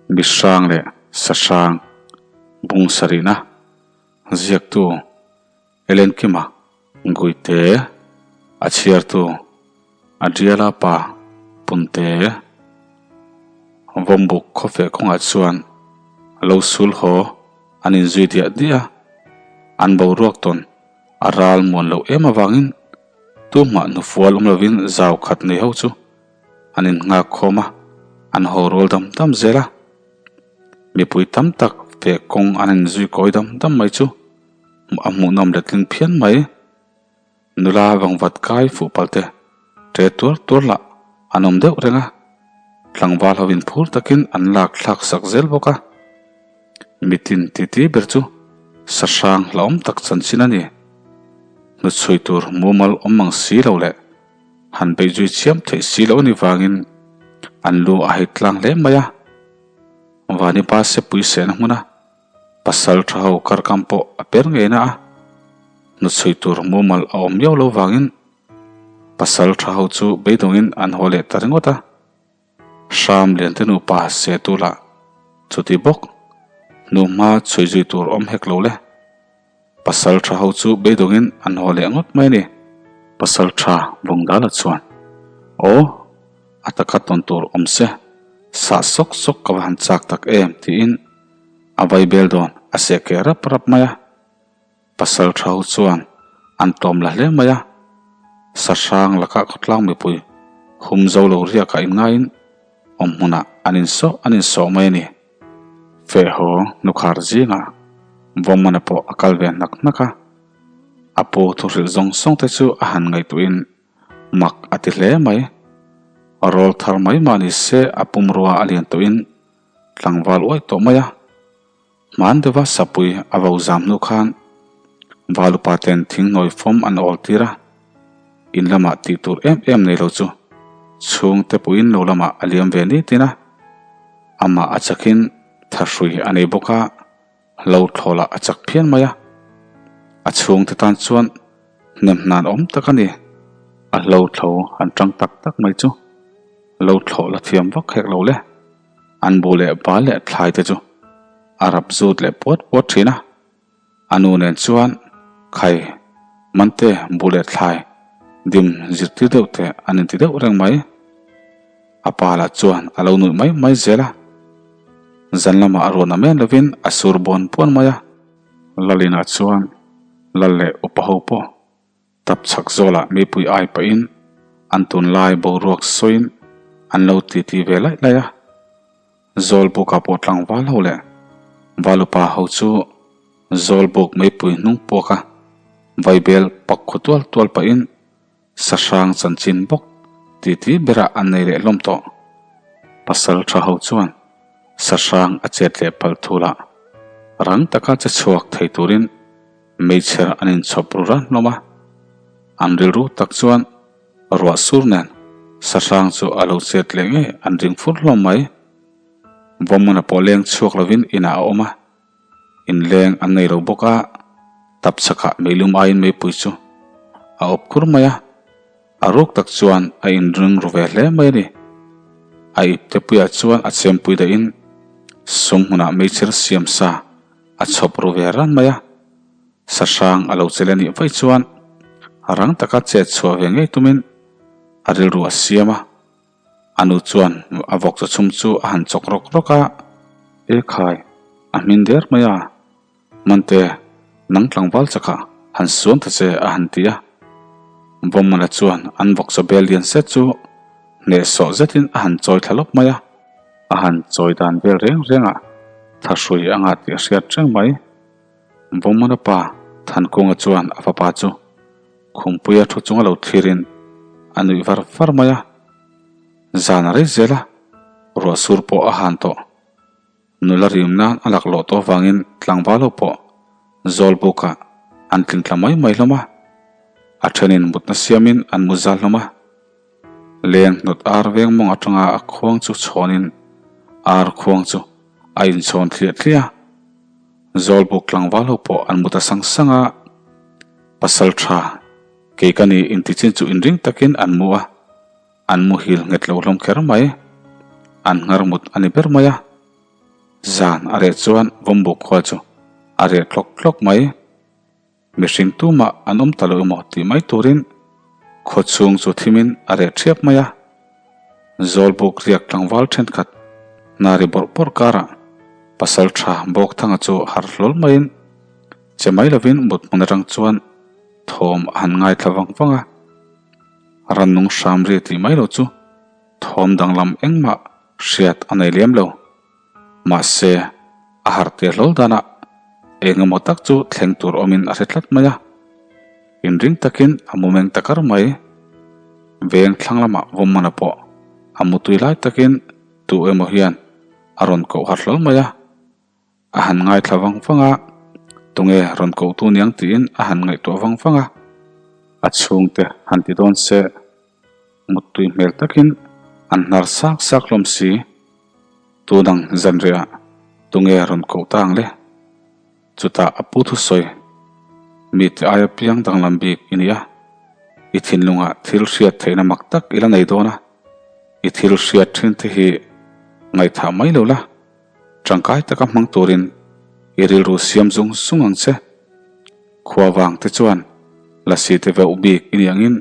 Mi hrang leh sa hrang bung sarihna ziaktu Ellen Kima Guite a chhiartu Adriala pa Punte Vawmbuk khawfeh kawngah chuan a lo sul haw an inzui diah diah a, an boruak tawn a ral muan loh em avangin tumah hnufual awm lovin zau khat nei ho chu an innghak khawm a, an haw rual dam dam zel a. Mipui tam tak feh kawng an inzui kawi dam dam mai chu a hmuhnawm letling phian mai. Nula vangvat kai fuh pal te ṭe tuar tuar lah an awm deuh reng a, tlangval ho in phur takin an lak thlak sak zel bawk a. Mitin titi ber chu sahrang hlauhawm tak chanchin a ni. Hnuchhui tur mumal awm ang si lo leh han beihzui chiam theih si loh a ni vangin an lu a hei tlang hle mai a. Vanipa sepui sehna hmuna pasal tha ho karkam pawh a per ngei na a, hnuchhui tur mumal a awm miau lo vangin pasal tha ho chu beidawngin an haw leh ta ringawt a. Hram liante nupa se tu lah chuti bawk hnuhma chhui zui tur awm hek lo le. Pasal tha ho chu beidawngin an haw leh ngawt mai a ni. Pasal tha Vawngdala chuan, Aw, a taka tawn tur awm se, sah sawk sawk ka va han chak tak em tiin a vai bel dawn a seh keh rap rap mai a. Pasal tha ho chuan an tlawm la hle mai a, sahrang lakah khawtlang mipui hum zo lo riakah inngaiin awm hmunah an insawh an insawh mai a ni. Fehhaw nukhar zingah Vawmana pawh a kal ve hnak hnak a, a pu thuhrilh zawng zawng te chu a han ngaihtuahin mak a ti hle mai. Rawl thar mai mah ni se a pumrua a lian tawhin tlangval uaih tawh mai a. Hman deuha sapui a vo zam hnu khan Valupa ten thingnawi fawm an awl tir a, in lamah tih tur em em nei lo chu chhungte puiin lo lamah a liam ve nitin a. Amah a chakin thahrui a nei bawk a, lo thlawlah a chak phian mai a. A chhungte tan chuan hnem hnan awm tak a ni. A hlo thlo han tang tak tak mai chu lo thlawh la thiam vak hek lo le. An bu leh bal leh thlai te chu a rap zut leh puat puat thin a. A nu nen chuan khai mante bu leh thlai dim zirtir deuh te an inti deuh reng mai. A pa lah chuan a lo nuih mai mai zel a. Zan lamah a ruahna men lovin a sur bawn puan mai a. Lalina chuan lal leh upa ho pawh Tap chhak zawlah mipui ai pahin an tunlai boruak sawiin an lo titi ve laih laih a. Zawlbuka pawh tlangval ho leh Valupa ho chu Zawlbuk meipui hnung puaka vaibel pak khu tual tual pahin sahrang chanchin bawk titi berah an nei leh hlawm tawh. Pasal tha ho chuan sahrang a chet leh pal thulah rang taka che chhuak thei turin Hmeichher an inchhawp ru ran hlawm a, an rilru tak chuan ruah sur nen sahrang chu a lo chet leh ngei an ring fur hlawm mai. Vawmana pawh leng chhuak lovin inah a awm a, inleng an nei lo bawk a, tap chhakah meilum aiin meipui chu a awp khur mai a, a ruk tak chuan a inring ru ve hle mai a ni. A ipte puiah chuan a chempui dahin sum hmunah meichher siam sa A chhawp ru ve ran mai a, sahrang a lo chel a nih vaih chuan rang taka chet chhuah ve ngei tumin a rilru a siam a. A nu chuan a vawk chaw chhum chu a han chawk rawk rawk a, E khai, a hmin der mai a, Mante, nang tlangval chakah han suam ta che a han ti a. Vawmmana chuan an vawk chaw bel lian set chu hnehsawh zetin a han chawi thla lawp mai a. A han chawi dan vel reng reng a, thahrui a ngah tih a hriat reng mai. Vawmana pa Thankunga chuan a fapa chu Khumpuia thu chunga lo thlirin a nuih var var mai a. Zan a rei zel a, ruah sur pawh a han tawh. Nula rim nan a laklawh tawh avangin tlangval ho pawh Zawlbukah an tling tla mai mai hlawm a. A thenin mutna siamin an mu zal hlawm a. Leng hnawt ar veng mawng atanga a khuang chu chhawnin ar khuang chu a inchhawn thliah thliah a. Zawlbuk tlangval ho pawh an mu ta sang sang a, pasal tha kei ka ni inti chin chu inring takin an mu a, an muhil nghet lo hlawm kher mai. An nghar mut a ni ber mai a. Zan a reh chuan Vawmbuk khua chu a reh tlawk tlawk mai. Mihring tumah an awm ta lo emaw tih mai turin khaw chhung chu thimin a reh ṭhiap mai a. Zawlbuk riak tlangval ṭhenkhat hna ri bawrh bawrh karah Pasalṭha Bawkthanga chu harh hlawl maiin che mai lovin mut hmun aṭang chuan thawm a han ngaithla vang vang a. Rannung hram ri tih mai lo chu thawm danglam engmah hriat a nei lem lo. Mahse, a harh tir hlawl danah eng emaw tak chu thleng tur awmin a hre tlat mai a. Inring takin a mu meng ta kar mai. Veng thlang lamah Vawmmana pawh a mutui lai takin tu emaw hian a rawn koh harh hlawl mai a. A han ngaithla vang vang a, tunge rawn kohtu niang tiin a han ngaihtuah vang vang a. A chhungte han ti dawn se, muttui hmel takin an hnar sak sak hlawm si. Tunang zanriah tunge rawn koh ta ang le? Chutah a pu thusawi, Mite aia piang danglam bik i ni a, i thinlungah thil hriat theihna mak tak i la nei dawn a, i thil hriat thin te hi ngaihthah mai lo la. Tangkai taka hmang turin i rilru siam zung zung ang che. Khua vang te chuan lasi te veuh bik i nih angin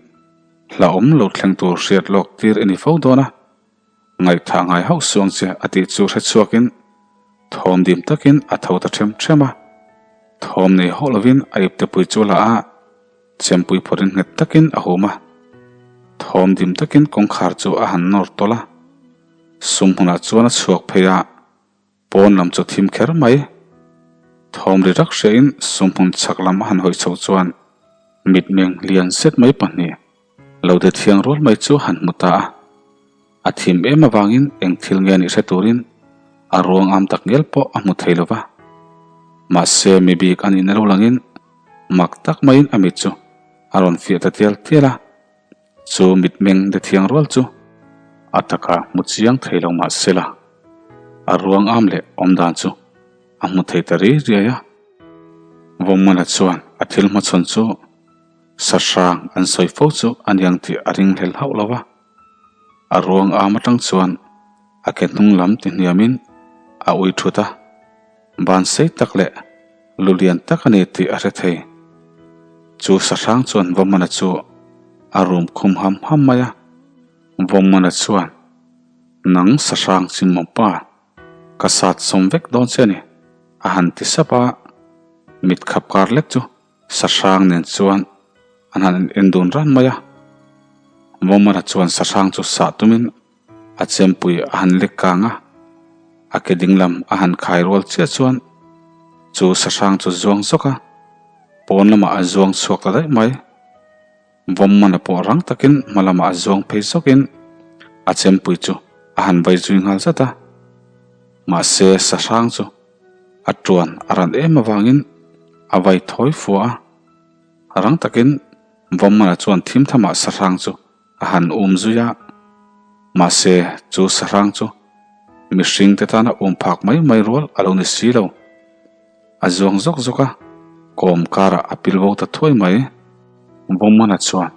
hlauhawm lo thleng tur hriat lawk tir i ni fo dawn a, ngaihthah ngai hauh suh ang che a tih chu hre chhuakin thawm dim takin a tho ta ṭhem ṭhem a. Thawm nei hauh lovin a iptepui chu la a, chempui phawrhin nghet takin a hum a. Thawm dim takin kawngkhar chu a han nawr tawlh a. Sum hmunah chuan a chhuak phei a, pawn lam chu thim kher mai. Thawm ri rak hriain sum hmun chhak lam a han hawi chhoh chuan mitmeng lian zet mai pahnih lo de thiang rual mai chu han hmu ta a. A thim em avangin eng thil nge nih hre turin a ruang am tak ngial pawh a hmu thei lo va. Mahse mi bik a nihna lo langin mak tak maiin a mit chu a rawn fiah ta tial tial a. Chu mitmeng de thiang rual chu a taka hmu chiang thei lo mah se la, a ruang am leh awm dan chu a hmu thei ta ri riai a. Vawmmana chuan a thil hmachhawn chu sahrang an sawi fo chu a niang tih a ringhlel hauh lo va. A ruang am atang chuan a ke hnung lam ti hniamin a ui thut a. Ban sei tak leh lu lian tak a ni tih a hre thei. Chu sahrang chuan Vawmmana chu a rum khum ham ham mai a. Vawmmana chuan, Nang sahrang chimawm pa, ka sat sawm vek dawn che a ni, a han ti sap a. Mit khap kar lek chu sahrang nen chuan an han en dun ran mai a. Vawmmana chuan sahrang chu sah tumin A chempui a han lek kang a, a ke dinglam a han khai rual chiah chuan chu sahrang chu zuang zawk a, pawn lamah a zuang chhuak ta daih mai. Vawmmana pawh rang takin hma lamah a zuang phei zawkin a chempui chu a han vai zui nghal zat a. Mahse sahrang chu a tuan a ran em avangin a vai thawi fua a, rang takin Vawmmana chuan thim thamah sahrang chu A han um zui a, mahse chu sahrang chu mihring te tana um phak mai mai rual a lo ni si lo. A zuang zawk zawk a, kawm karah a pil bo ta thuai mai. Vawmmana chuan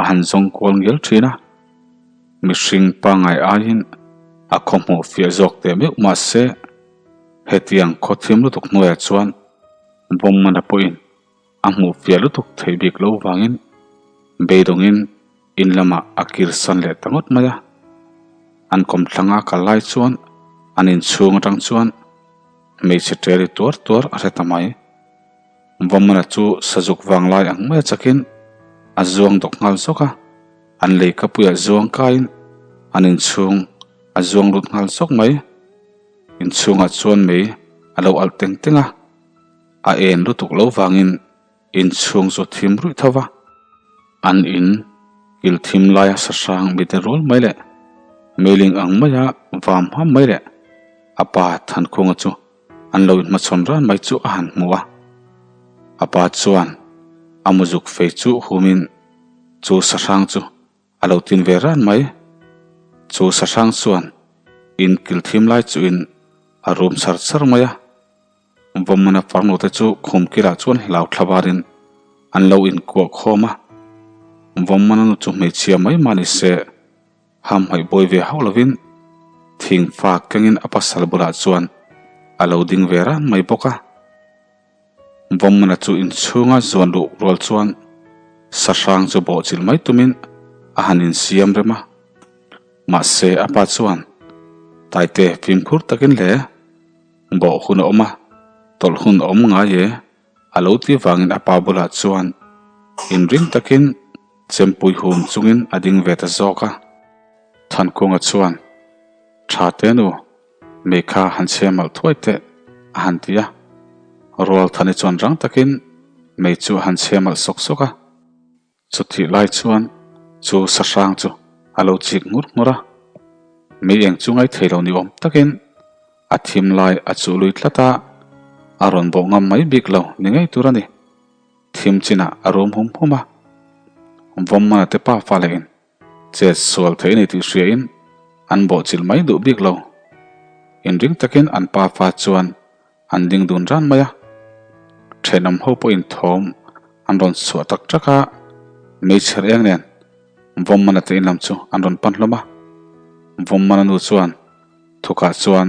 a han zawng kual ngial thin a, mihring pangngai aiin a khaw hmuh fiah zawk teh meuh mahse hetiang khaw thiam lutuk hnuaiah chuan Vawmmana pawhin A hmuh fiah lutuk theih bik lo vangin beidawngin in lamah a kir san leh ta ngawt mai a. An kawmthlanga kal lai chuan an inchhung atang chuan hmeichhe ṭeri tuar tuar a hre ta mai. Vawmana chu sazuk vang lai ang maia chakin a zuang dawk nghal zawk a, an leikapuiah zuang kaiin an inchhung a zuang lut nghal zawk mai. Inchhungah chuan mei a lo alh teng teng a. A en lutuk lo vangin inchhung chu thim ruih tho va, an in kil thim laia sahrang mite rual mai leh meiling ang maia vam ham mai leh a pa Thankhunga chu an lo inhmachhawn ran mai chu a han hmu a. A pa chuan a muzuk fei chu humin chu sahrang chu a lo tin ve ran mai. Chu sahrang chuan in kil thim lai chuin a rum char char mai a. Vawmmana farnute chu khum kilah chuan hlau thla varin an lo inkuah khawm a. Vawmmana nu chu hmeichhia mai mah ni se, hamhaih buai ve hauh lovin thingfa kengin a pasal bulah chuan. a lo ding ve ran mai bawk a. Vawmmana chu inchhunga zuan luh rual chuan sahrang chu bawhchilh mai tumin a han insiam rem a. Mahse a pa chuan Taite fimkhur takin le bawh hun a awm a, tawlh hun a awm ngai e a lo ti vangin a pa bulah chuan inring takin chempui hum chungin a ding ve ta zawk a. Thankunga chuan Tha te nu, mei kha han chhe malh thuai teh, a han ti a. Rualthani chuan rang takin mei chu a han chhe malh sawk sawk a. Chutih lai chuan chu sahrang chu a lo chik ngur ngur a. Mei eng chu ngai thei lo ni awm takin a thim lai a chuh lui tlat a, a rawn bawh ngam mai bik lo ni ngei tur a ni. Thim chinah a rum hum hum a. Vawmmana te pa fa leh in Chet sual theih a ni tih hriain an bawhchilh mai duh bik lo. Inring takin an pa fa chuan an ding dun ran mai a. Thenawm ho pawhin thawm an rawn chhuah tak tak a, meichher eng nen Vawmmana te in lam chu an rawn pan hlawm a. Vawmmana nu chuan thukah chuan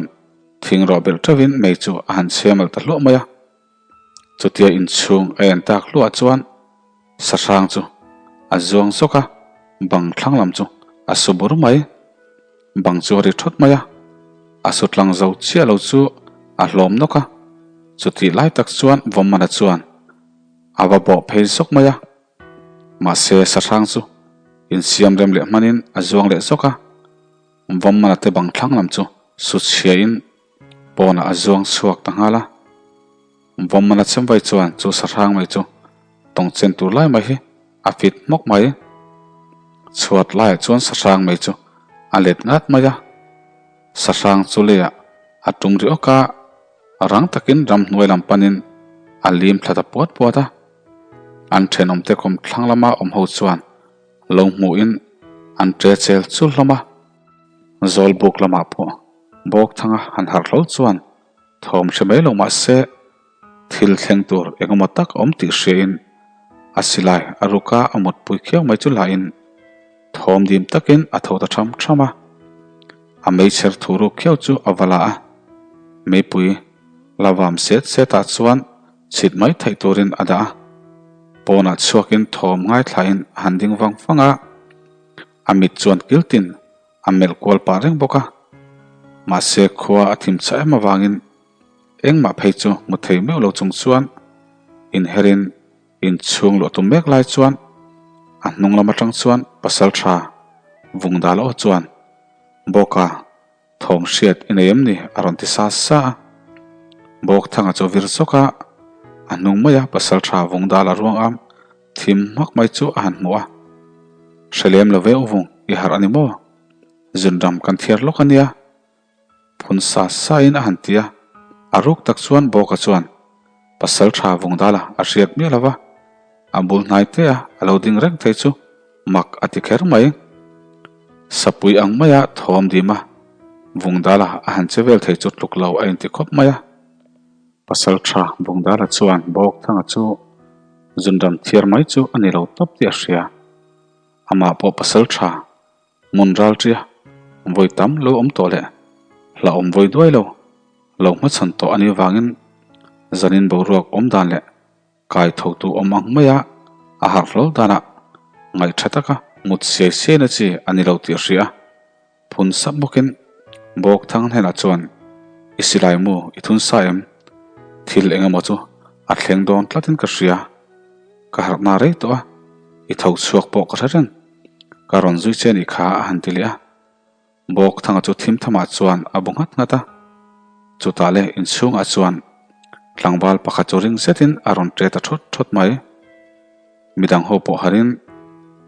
thing rawh belh teuhin mei chu a han chhe malh ta hluah mai a. Chutia inchhung a en tak hluah chuan sahrang chu a zuang zawk a, bang thlang lam chu a su bur mai. Bang chu a ri thawt mai a, a su tlang zo chiah lo chu a hlawm nawk a, chutih lai tak chuan Vawmmana chuan a va bawh phei zawk mai a, mahse sahrang chu insiam rem leh hmanin a zuang leh zawk a, Vawmmana te bang thlang lam chu su chhiain Pawnah a zuang chhuak ta nghal a, Vawmmana chemvai chuan chu sahrang mai chu tawng chen tur lai mai hi a fit hmawk mai. Chhuat laiah chuan sahrang mai chu a let ngat mai a, sahrang chu leiah a tum ri awk a, rang takin ramhnuai lam panin a lim thla ta puat puat a. An thenawmte kawm thlang lama awm ho chuan lo hmuhin an ṭe chel chul hlawm a, Zawlbuk lamah pawh Bawkthanga han harh hlawl chuan thawm hre mai lo mah se thil thleng tur engemaw tak a awm tih hriain a silai a ruka a mutpui khiau mai chu lahin thawm dim takin a tho ta tham tham a. A meichher thu ruk khiau chu a va la a, meipui la vam set setah chuan chhit mai theih turin a dah a. Pawnah chhuakin thawm ngaithlain a han ding vang vang a, a mit chuan kiltin A melh kual pah reng bawk a, mahse khua a thim chah em avangin engmah phei chu hmu thei meuh lo chung chuan inherin inchhung luah tum mek lai chuan a hnung lam atang chuan pasal tha vung dal aw chuan Bawka thawm hriat i nei em ni a rawn ti sa sa a. Bawkthanga chu a vir chawk a, a hnung maia pasal tha vung dal a ruang am Thim hmak mai chu a han hmuh a, Hre lem lo ve uvung, i harh a ni maw? Zunram kan thiar lawk a nia. Phun sa sa in a han ti a, a ruk tak chuan Bawka chuan pasal tha vung dala a hriat miah lo va, a bul hnai te a a lo ding reng thei chu mak a ti kher mai. Sapui ang maia thawm dim a, vung dala a han che vel thei chu tluk lo a inti khawp mai a. Pasal tha Bawngdala chuan Bawkthanga chu zunram thiar mai chu a ni lo tawp tih a hria. Amah pawh pasal tha hmun ralṭia vawi tam lo awm tawh leh hlauhawm vawi duai lo lo hmachhawn tawh a nih vangin zanin boruak awm dan leh Kai thotu awm ang maia a harh hlawl danah ngaih tha taka mut siai siaina chi a ni lo tih a hria. Phun sap bawkin Bawkthang hnenah chuan, I silai mu i thun sa em? Thil eng emaw chu a thleng dawn tlatin ka hria. Ka harhna rei tawh a, i tho chhuak pawh ka hre reng. Ka rawn zui che nih kha a han ti leh a. Bawkthanga chu thim thamah chuan a bu nghat nghat a, chutah leh inchhungah chuan tlangval pakhat chu ring zetin a rawn ṭe ta thawt thawt mai. Midang ho pawh harin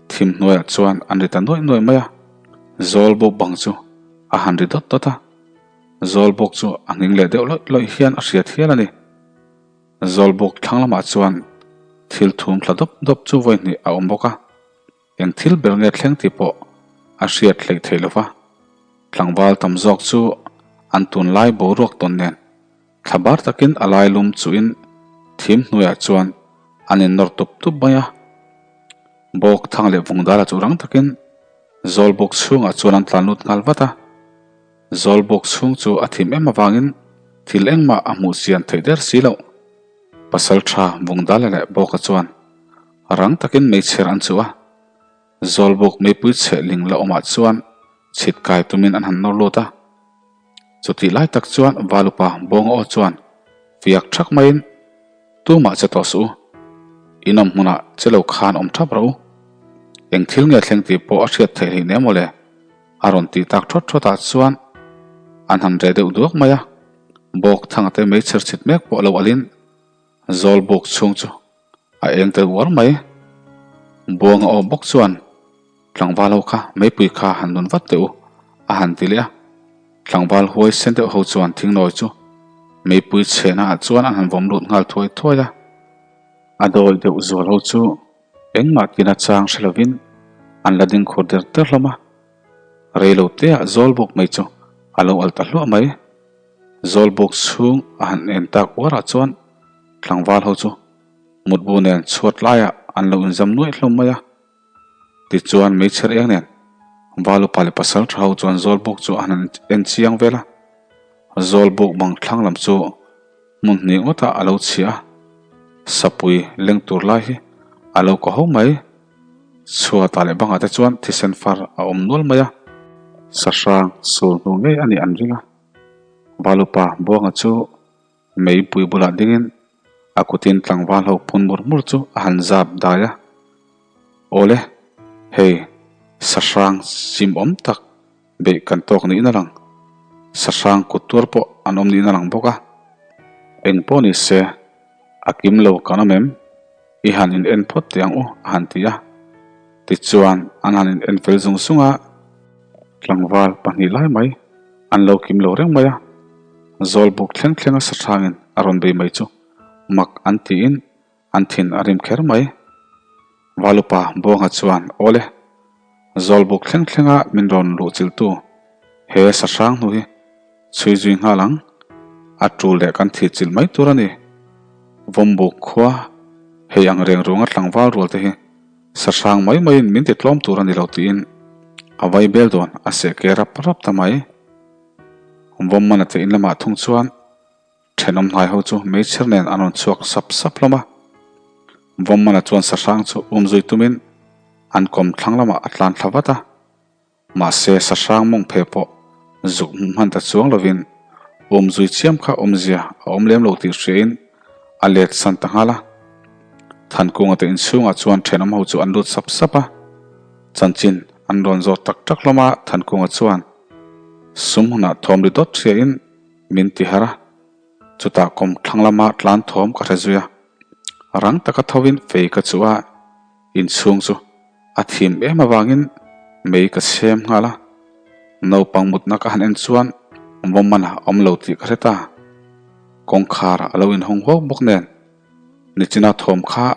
thim hnuaiah chuan an ri ta nuaih nuaih mai a, zawl bawk bang chu a han ri dawt dawt a, zawl bawk chu a nghing leh deuh lawih lawih hian a hriat hial a ni. Zawl bawk thlang lamah chuan thil thum thla dawp dawp chu vawi hnih a awm bawk a. Eng thil ber nge thleng tih pawh a hriat hleih theih lo va, tlangval tam zawk chu an tunlai boruak tawn nen thla bar takin a lai lum chuhin thim hnuaiah chuan an innawr tup tup mai a. Bawk thang leh vungdala chu rang takin Zawlbuk chhungah chuan an tlan lut nghal vat a. Zawlbuk chhung chu a thim em avangin. Thil engmah a hmuh chian theih der si loh. Pasalṭha Vungdala leh Bawka chuan rang takin meichher an chuh a. Zawlbuk meipui chheh ling la awmah chuan chhit kai tumin an han nawr lut a. Chutih lai tak chuan Valupa Bawnga aw chuan fiak thak maiin, Tumah che tawh suh u. In awm hmunah che lo khan awm thap rawh u. Eng thil nge thleng tih pawh a hriat theih hleih nem mawle, a rawn tih tak thawt thawtah chuan an han reh deuh duak mai a. Bawk thanga te meichher chhit mek pawh lo alin Zawlbuk chhung chu A eng tel uar mai. Buanga aw bawk chuan tlangval ho kha meipui kha han nun vat teh u a han ti leh a. Tlangval huai sen deuh ho chuan thingnawi chu meipui chhehna ah chuan an han vawm lut nghal thuai thuai a. A dawi deuh zual ho chu engmah tina chang hre lovin an la ding khur der der hlawm a. Rei lo te ah zawl bawk mai chu a lo al ta hluah mai. Zawl bawk chhung a han en tak uar ah chuan tlangval ho chu mutbu nen chhuat laiah an lo inzam nuaih hlawm mai a. Tichuan meichher eng nen Valupa leh pasal tha ho chuan Zawlbuk chu an han en chiang vel a. Zawlbuk bang thlang lam chu hmun hnih ngawtah a lo chhia a, sapui leng tur lai hi a lo kaw ho mai. Chhuatah leh bangah te chuan thisen far a awm nual mai a. Sahrang sul hnu ngei a nih an ring a. Valupa Buanga chu Meipui bulah dingin a kutin tlangval ho phun mur mur chu a han zap dai a. Awle, hei sahrang chim awm tak beih kan tawk niin a lang. Sahrang kut tuar pawh an awm niin a lang bawk a. Eng pawh ni se, a kim lo kan awm em? I han in en phawt teh ang u, a han ti a. Tichuan an han in en fel zung zung a. Tlangval pahnih lai mai an lo kim lo reng mai a, Zawlbuk thleng thlenga sahrangin a rawn bei mai chu mak an tiin an thin a rim kher mai. Valupa Buanga chuan, Awle, Zawlbuk thleng thlenga min rawn luhchilhtu he sahrang hnu hi chhui zui nghal ang, a tul leh kan thihchilh mai tur a ni. Vawmbuk khua hei ang reng ruanga tlangval rual te hi Sahrang mai maiin min ti tlawm tur a ni lo tiin a vai bel dawn a seh ke rap rap ta mai. Vawmmana te in lamah thung chuan thenawm hnai ho chu meichher nen an rawn chhuak sap sap hlawm a. Vawmmana chuan sahrang chu umzui tumin an kawm thlang lamah a tlan thla vat a. Mahse, sahrang mawng phe pawh zuk hmuh hman ta chuang lovin awmzui chiam kha awmzia a awm lem lo tih hriain a let san ta nghal a. Thankunga te inchhungah chuan thenawm ho chu an lut sap sap a, chanchin an rawn zawt tak tak hlawm a, Thankunga chuan sum hunah thawm ri dawt hriain min ti harh a, chutah kawm thlang lama tlan thawm ka hre zui a, rang taka thovin fei ka chuh a, inchhung chu A thim em avangin mei ka chhem nghal a, naupang mutna ka han en chuan vawmman a awm lo tih ka hre ta. Kawngkhar a lo inhawng huau bawk nen nichina thawm kha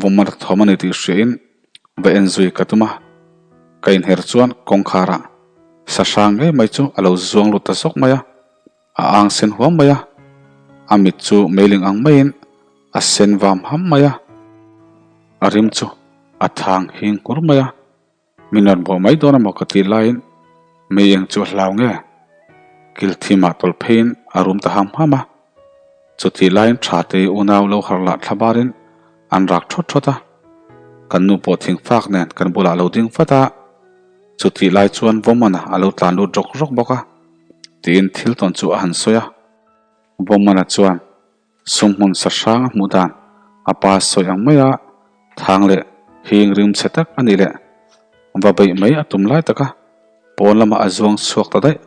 vawmman a thawm a ni tih hriain va en zui ka tum a, ka inher chuan kawngkharah sahrang ngei mai chu a lo zuang lut ta zawk mai a. A ang sen huam mai a, a mit chu meiling ang maiin a sen vam ham mai a, a rim chu a thang hing hmur mai a, min rawn bawh mai dawn amaw ka tih laiin mei eng chu a hlau nge? Kilthimah tawlh pheiin a rum ta ham ham a, chutih laiin tha te unau lo harh lah thla barin an rak thawt thawt a, kan nu pawh thingfak nen kan bulah a lo ding vat a, chutih lai chuan Vawmana a lo tlan lut rawk rawk bawk a. Tiin thil tawn chu a han sawi a. Vawmana chuan sumhmun sahrang a hmuh dan a pa sawi ang maia thang leh hing rim chhe tak a nih leh va beih mai a tum lai taka pawn lama a zuang chhuak ta daih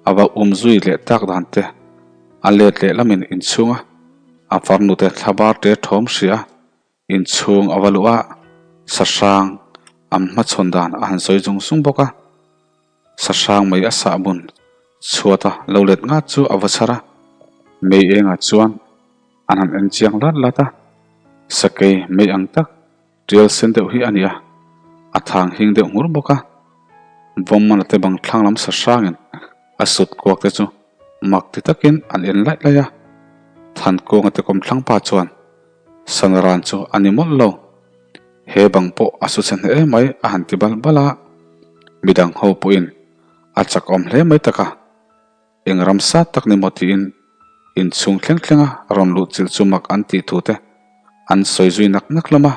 a va um zui leh tak dan te a let leh lamin inchhunga a farnute thlabar te thawm hria Inchhung a va luh a, sahrang an hmachhawn dan a han sawi zung zung bawk a. Sahrang mei a sah bun chhuata lo let ngat chu a va chhar a, mei engah chuan an han en chiang lat lat a. Sakei mei ang tak tial sen deuh hi a ni a, a thang hing deuh nghur bawk a. Vawmmana te bang thlang lam sahrangin a sut kuak te chu mak ti takin an en laih laih a. Thankunga te kawmthlang pa chuan Sanran chu a ni mawlh lo. He bang pawh a su chhe hneh em mai a han ti bal bal a, midang ho pawhin a chakawm hle mai tak a, eng ram sat tak ni maw tiin Inchhung thleng thlenga rawn luh chilh chu mak an tih thu te an sawi zui nak nak hlawm a.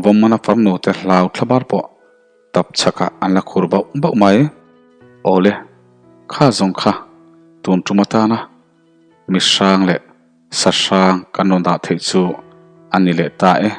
Vawmmana farnu te hlau thlabar pawh tap chhakah an la khur bauh bauh mai. Awle, kha zawng kha tun tum atana mi hrang leh sa hrang kan rawn dah theih chu a ni leh ta e.